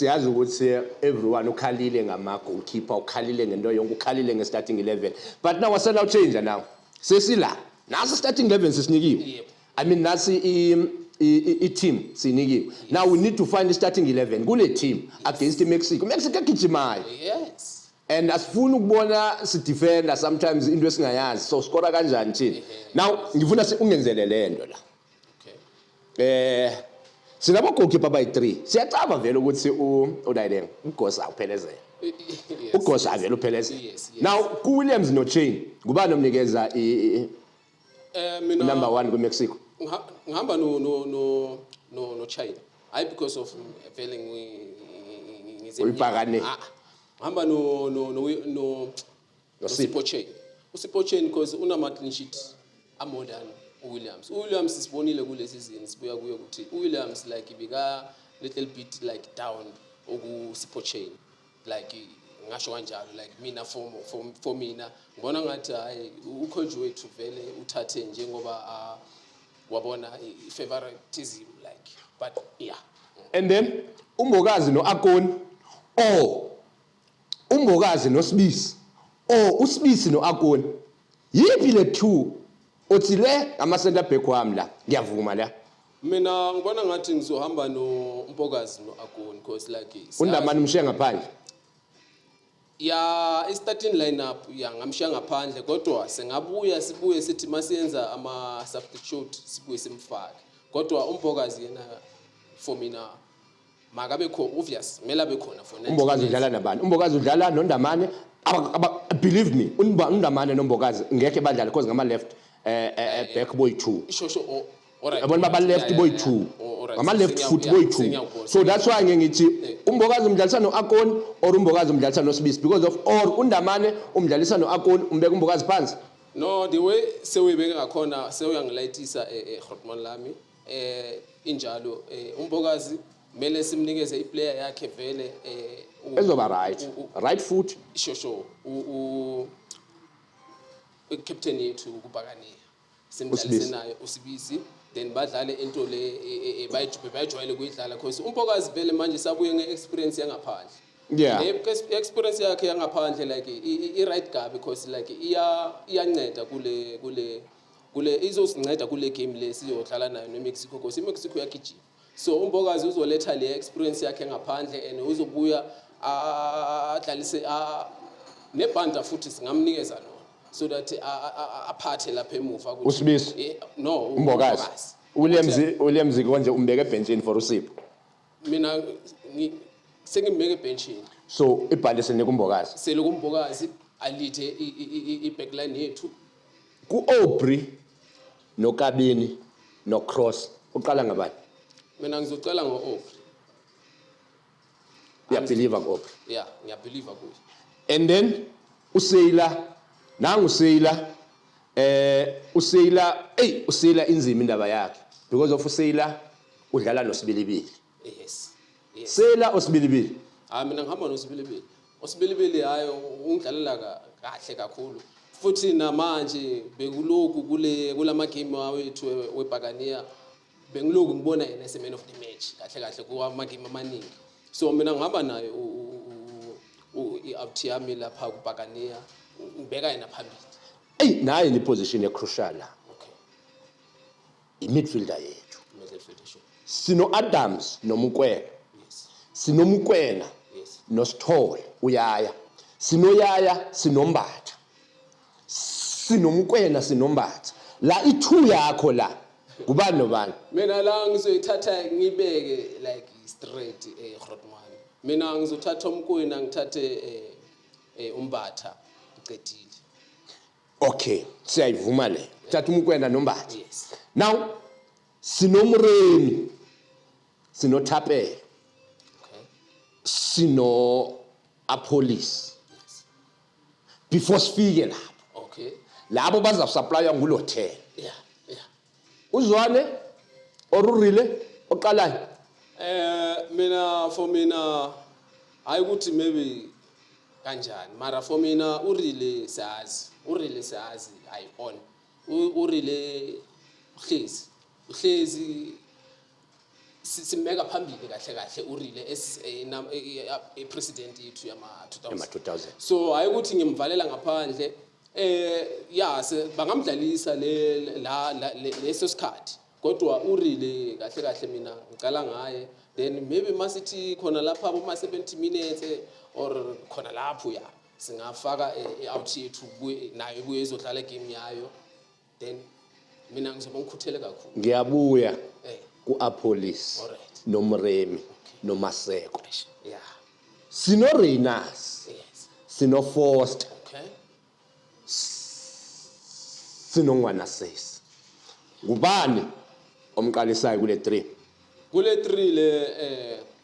Siyazi ukuthi everyone ukhalile ngama-goalkeeper, ukhalile ngento yonke, ukhalile nge-starting 11, but now wasela uchange. Now sesila nasi starting 11 sisinikiwe. I mean, nasi i-team sinikiwe. Now we need to find the starting 11 kule team against iMexico, Mexico egijimayo. And asifuni ukubona sidefenda sometimes into esingayazi, so skora kanjani thina? Now ngifuna ungenzele le nto la. Sinabo goalkeeper abayi-3. Siyacaba vele ukuthi uDaideng uGosa uphelezela. UGosa vele uphelezela. Now ku-Williams no-Chaine, ngubani omnikeza Mina number 1 kwi-Mexico? Ngihamba no Chaine. Hayi, because of vele ngize Uyibhakane. Ah, ngihamba no No Sipho Chaine. USipho Chaine because unama clean sheet a-more than uWilliams. UWilliams sibonile kule season sibuya kuyo ukuthi uWilliams like bika little bit like down oku Sipho Chaine. Like ngasho kanjalo, like mina for mina ngibona ngathi hayi, ucoach wethu vele uthathe njengoba wabona i-favoritism like, but yeah. And then uMbokazi no-Akoni or uMbokazi noSibisi or uSibisi no-Akoni, yiphi le two othi le ama-center back wami la, ngiyavuma la? Mina ngibona ngathi ngizohamba noMbokazi no-Akoni because like uNdamane umshiya ngaphandle? Ya, i-starting lineup ya ngamshiya ngaphandle, kodwa singabuya sibuye sithi masiyenza ama-substitute sibuye simfake. Kodwa uMbokazi yena for mina makabe kho obvious kumele abe khona for 90 UMbokazi minutes. Udlala nabani uMbokazi? Udlala noNdamane. Believe me, uNdamane noMbokazi ngekhe badlale because ngama-left back boy-two. Sho, alright. Yabona, baba left boy-two. Oh, alright. Ngama-left foot boy-two. Sengiyakubona. So that's why ngeke ngithi uMbokazi umdlalisa no-Akoni or uMbokazi umdlalisa noSibisi because of or uNdamane umdlalisa no-Akoni, umbeka uMbokazi phansi. No, the way sewuyibeke ngakhona sewuyangilayitisa Grootman lami. Injalo, uMbokazi kumele simnikeze iplayer yakhe vele Ezoba right right foot. Sho, u captain yethu kubhakaniya simdlalise uSibisi. Naye uSibisi, then badlale into le bayijwayele kuyidlala because uMbokazi vele manje sabuye nge-experience yangaphandle. Le experience yakhe yangaphandle like i-right kabi because like iyanceda kule izosinceda kule game le siyodlala nayo neMexico because iMexico iyagijima. So uMbokazi uzoletha le experience yakhe ngaphandle and uzobuya adlalise nebhanda futhi singamnikeza lona so that aphathe lapha emuva uSibisi? No, uMbokazi. Williams, Williams konje umbeke ebhentshini for uSipho? Mina sengimbeke ebhenchini. So ibhande sinika uMbokazi? Sele kuMbokazi alithe i-backline yethu. Ku-Aubrey noKabini noCross, uqala ngabani? Mina ngizocala ngo-Aubrey. Uyabelieva ku-Aubrey? Yeah, ngiyabelieva kuye. And then uSailor, nangu uSailor, uSailor, ey, uSailor inzima indaba yakhe because of uSailor udlala noSibilibili. Sailor oSibilibili? Hayi, mina ngihamba noSibilibili. USibilibili hayi, ungidlalela kahle kakhulu futhi namanje bekuloku kule kulama game wethu webhakaniya bengiloku ngibona yena ese man of the match kahle kahle kuwama game amaningi. So mina ngihamba naye i-out yami lapha kubhakaniya, ngibeka yena phambili. Ey, naye ni position e-crucial la. I-midfielder yethu. Midfielder, sure. Sino Adams noMukwena. SinoMukwena noSithole uyaya, sinoyaya, sinoMbatha, sinoMukwena, sinoMbatha la. I-two yakho la kubani nobani? Mina la ngizoyithatha ngibeke like straight, Grootman, mina ngizothatha uMkwena, ngithathe uMbatha, ngicedile. Okay, siyayivuma le, thatha uMukwena noMbatha. Yes. Now sinoMremi, sinoThapelo, sino Apolis. Before sifike lapho, labo bazasupplywa ngulothela. Uzwane or urile oqalayo? Mina for mina hayi ukuthi maybe kanjani, mara for mina uRele siyazi, uRele siyazi hayi on uRele uhlezi uhlezi. Simbeka phambili kahle kahle uRele as a president yethu yama 2000. Ema 2000. So hayi ukuthi ngimvalela ngaphandle, ya, bangamdlalisa le la leso sikhathi, kodwa uRele kahle kahle mina ngicala ngaye. Then maybe masithi khona lapha boma 70 minutes or khona lapho, ya, singafaka i-out yethu nayo ibuye izodlala igame yayo, then mina ngizobe ngikhuthele kakhulu. Ngiyabuya ku-Appollis noMoremi noMaseko. Sino-Rayners, sino-Foster, sinoNgwanasesi. Ngubani omqalisayo kule three? Kule 3 le,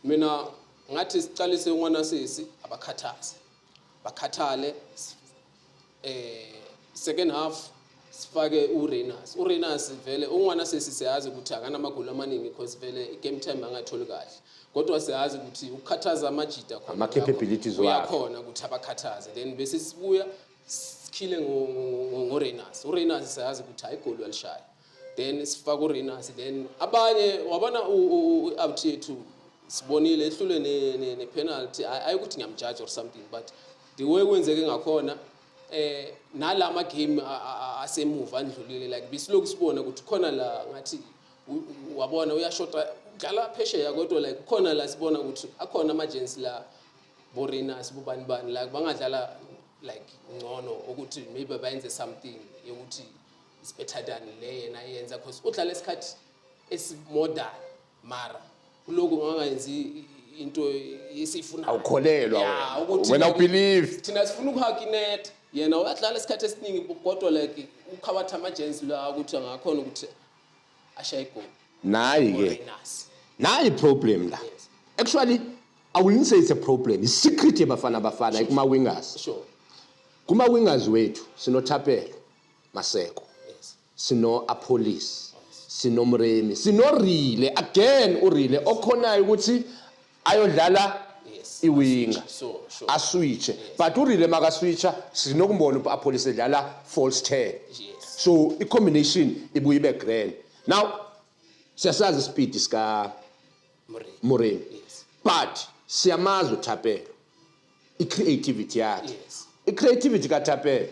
mina ngathi sicalise uNgwanasesi, abakhathaze bakhathale, second half sifake uRayners. URayners vele, uNgwanasesi siyazi ukuthi akanamagoli amaningi because vele i-game time angatholi kahle, kodwa siyazi ukuthi ukukhathaza amajita khona Ama-capabilities wakhe. Uyakhona ukuthi abakhathaze, then bese sibuya sikhile ngoRayners. URayners siyazi ukuthi hayi, igoli uyalishaya, then sifake uRayners, then abanye wabona u-out yethu sibonile ehlule ne-penalty. Ayi ukuthi ngiyamjudge or something, but the way kwenzeke ngakhona, nalama game asemuva andlulile, like bisiloku sibona ukuthi khona la ngathi wabona uyashota, udlala phesheya, kodwa like khona la sibona ukuthi akhona ama-agents la, boRayners, bobani bani, like bangadlala like ngcono ukuthi maybe bayenze something yokuthi is better than le yena ayenza, because udlala isikhathi esi-modern, mara kuloku ngangayenzi into esiyifunayo. Awukholelwa Yeah, wena. Ukuthi Wena like, ubelieve. Thina sifuna ukuhaka inet, yena uyadlala isikhathi esiningi, kodwa like ukhabatha ama-agents la ukuthi angakhona ukuthi ashaye igoli. Nayi ke. URayners. Nayi problem la. Actually, I wouldn't say it's a problem, i-secret yeBafana Bafana kuma-wingers. Kuma-wingers wethu sinoThapelo Maseko, sino-Appollis, sinoMoremi, sinoRele again, uRele okhonayo ukuthi ayodlala iwinga, aswitche, but uRele makaswitcha sinokumbona u-Appollis edlala false 10. So i-combination ibuye ibe grand. Now siyasazi ispeed sika Moremi. Moremi, but siyamazi uThapelo, i-creativity yakhe. I-creativity kaThapelo,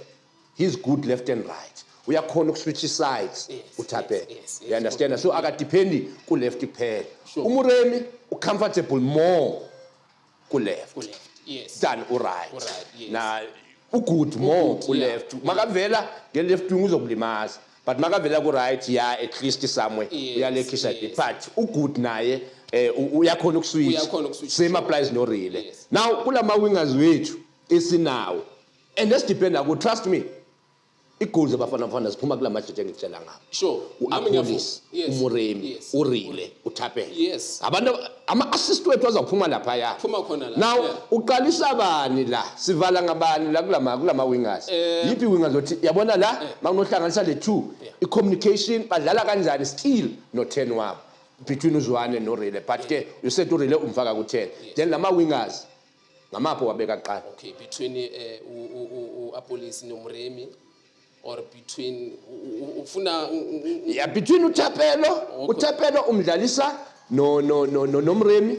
he's good left and right, uyakhona ukuswitch sides uThapelo. You understand? So akadependi ku-left kuphela. UMoremi ucomfortable more ku-left Ku-left. Than u-right. U-right, yes. Na ugood more Ugood, ku-left. Makavela nge-left wing uzokulimaza, but makavela ku-right, yeah, at least somewhere uyalekhisha. But ugood naye, uyakhona ukuswitch. Uyakhona ukuswitch, Same applies noRele. Now kulama wingers wethu esinawo and esidependa ku, trust me, i-goals zaBafana Bafana ziphuma kula majeje engikutshela ngawo. Nami ngiyavuma. U-Appollis, uMoremi, uRele, uThapelo. Abantu ama-assist wethu azawuphuma laphaya. Phuma khona la. Now uqalisa bani la? Sivala ngabani la kulama wingers? Yiphi wingers othi yabona la makunohlanganisa le two, i-communication badlala kanjani still no 10 wabo between uZwane noRele? But ke you said uRele umfaka ku-10, then lama wingers ngamapho wabeka kuqala? Okay, between u-Appollis noMoremi or between ufuna Yeah, between uThapelo. UThapelo umdlalisa no noMoremi,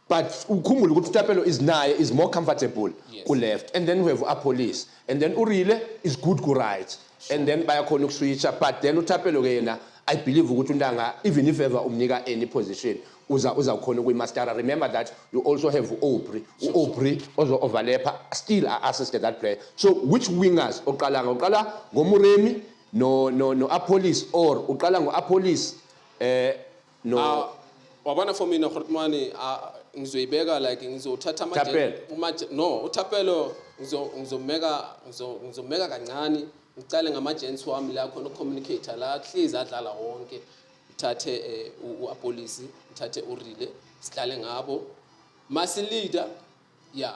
but ukhumbule ukuthi uThapelo is naye is more comfortable ku left, and then we have Appollis, and then uRele is good ku right, and then bayakhona ukuswitcha. But then uThapelo ke yena, I believe ukuthi untanga, even if ever umnika any position, uza uzawukhona ukuyimastera. Remember that you also have u-Aubrey, u-Aubrey ozo-overlapha, still assisted that player. So which wingers oqala ngo uqala ngoMoremi no Appollis, or uqala ngo-Appollis no? Ah, wabona, for mina, Grootman, ah, ngizoyibeka like ngizothatha Thapelo. No, uThapelo ngizomeka kancane, ngicale ngama-gents wami la khona ucommunicate la hlezi adlala wonke, ngithathe u-Appollis, ngithathe uRele, sihlale ngabo masi-leader. Yeah,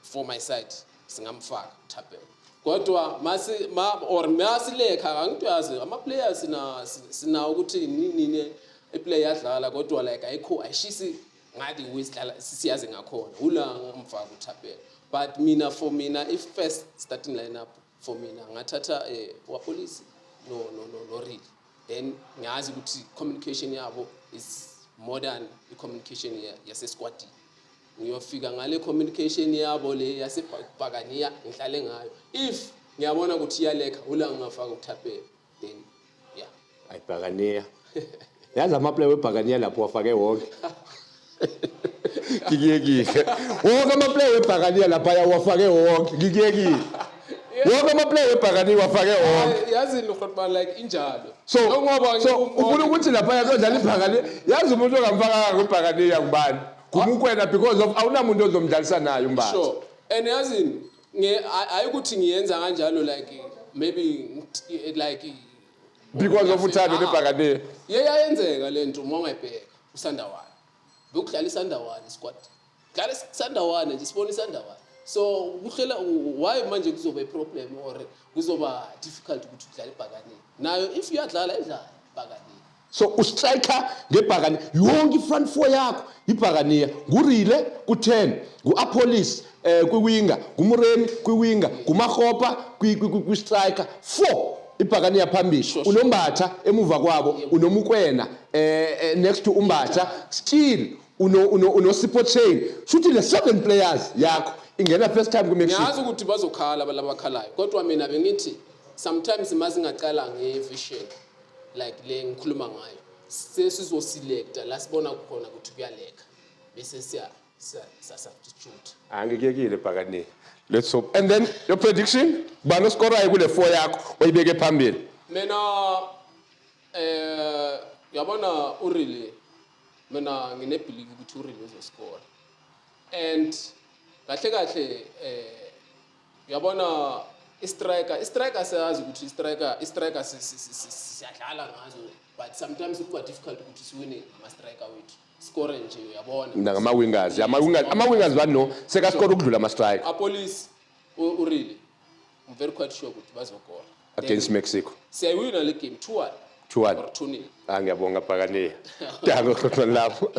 for my side singamfaka uThapelo, kodwa masi ma or masilekha angitwazi ama-players sinawo ukuthi nini iplayer yadlala, kodwa like ayikho ayishisi ngathi wesidlala siyazi ngakhona ula ngamfaka uThapelo. But mina, for mina, if first starting lineup for mina ngathatha u-Appollis no Rele, then ngiyazi ukuthi communication yabo is More than i-communication yasesquadini. Ngiyofika ngale communication yabo le yasebhakaniya, ngihlale ngayo. If ngiyabona ukuthi iyalekha, ula ngingafaka uThapelo, then yeah. Ayibhakaniya, yazi, amaplayer webhakaniya lapho wafake wonke, ngikuyekile. Wonke amaplayer webhakaniya lapha wafake wonke, ngikuyekile. Wonke amaplayer webhakaniya wafake wonke. Hayi, yazini Grootman, like injalo. So Njengoba so ufuna ukuthi lapha kuyodlala ibhakaniya, yazi, umuntu ongamfakanga kwibhakaniya ngubani? NguMukwena, because of awunamuntu ozomdlalisa naye uMbatha. Sure, and yazini, hayi ukuthi ngiyenza kanjalo, like maybe like Because of uthando Ah. lwebhakaniya. Ye, yayenzeka le nto. Uma ungayibheka usandawana, bekudlala isandawana, isquad dlala isandawana nje, sibona isandawana. So kuhlela why manje kuzoba i-problem or kuzoba difficult ukuthi udlale ibhakaniya nayo? If uyadlala, idlala ibhakaniya. So ustriker ngebhakaniya, yonke i-front four yakho ibhakaniya. NguRele ku-10, ngu-Appollis kwiwinga, nguMoremi kwiwinga, nguMakgopa kwi-striker, four ibhakaniya phambili. UnoMbatha emuva kwabo, unoMukwena next to uMbatha, still unoSipho Chaine. Shuthi le seven players yakho ingena first time kwi-Mexico. Ngiyazi ukuthi bazokhala abakhalayo, kodwa mina bengithi sometimes masingaqala nge-vision like le ngikhuluma ngayo, sesizoselecta la sibona khona ukuthi kuyaleka, bese siya sa-substitute. Angikuyekile bhakaniya, let's hope. And then your prediction, bani oskorayo kule four yakho oyibeke phambili? Mina yabona uRele, mina ngine-believe ukuthi uRele uzoscore. And kahle kahle uyabona i-striker siyazi ukuthi i-striker siyadlala ngazo, but sometimes kuba difficult ukuthi siwine ngama-striker wethu, score nje, uyabona. Ngama-wingers, ama-wingers bano sekaskora ukudlula ama-striker. Appollis, uRele, I'm very quite sure ukuthi bazokora. Against Mexico. Siyayiwina le game 2-1. 2-1. Or 2-0. Ah, ngiyabonga bhakaniya, danko Grootman lapho.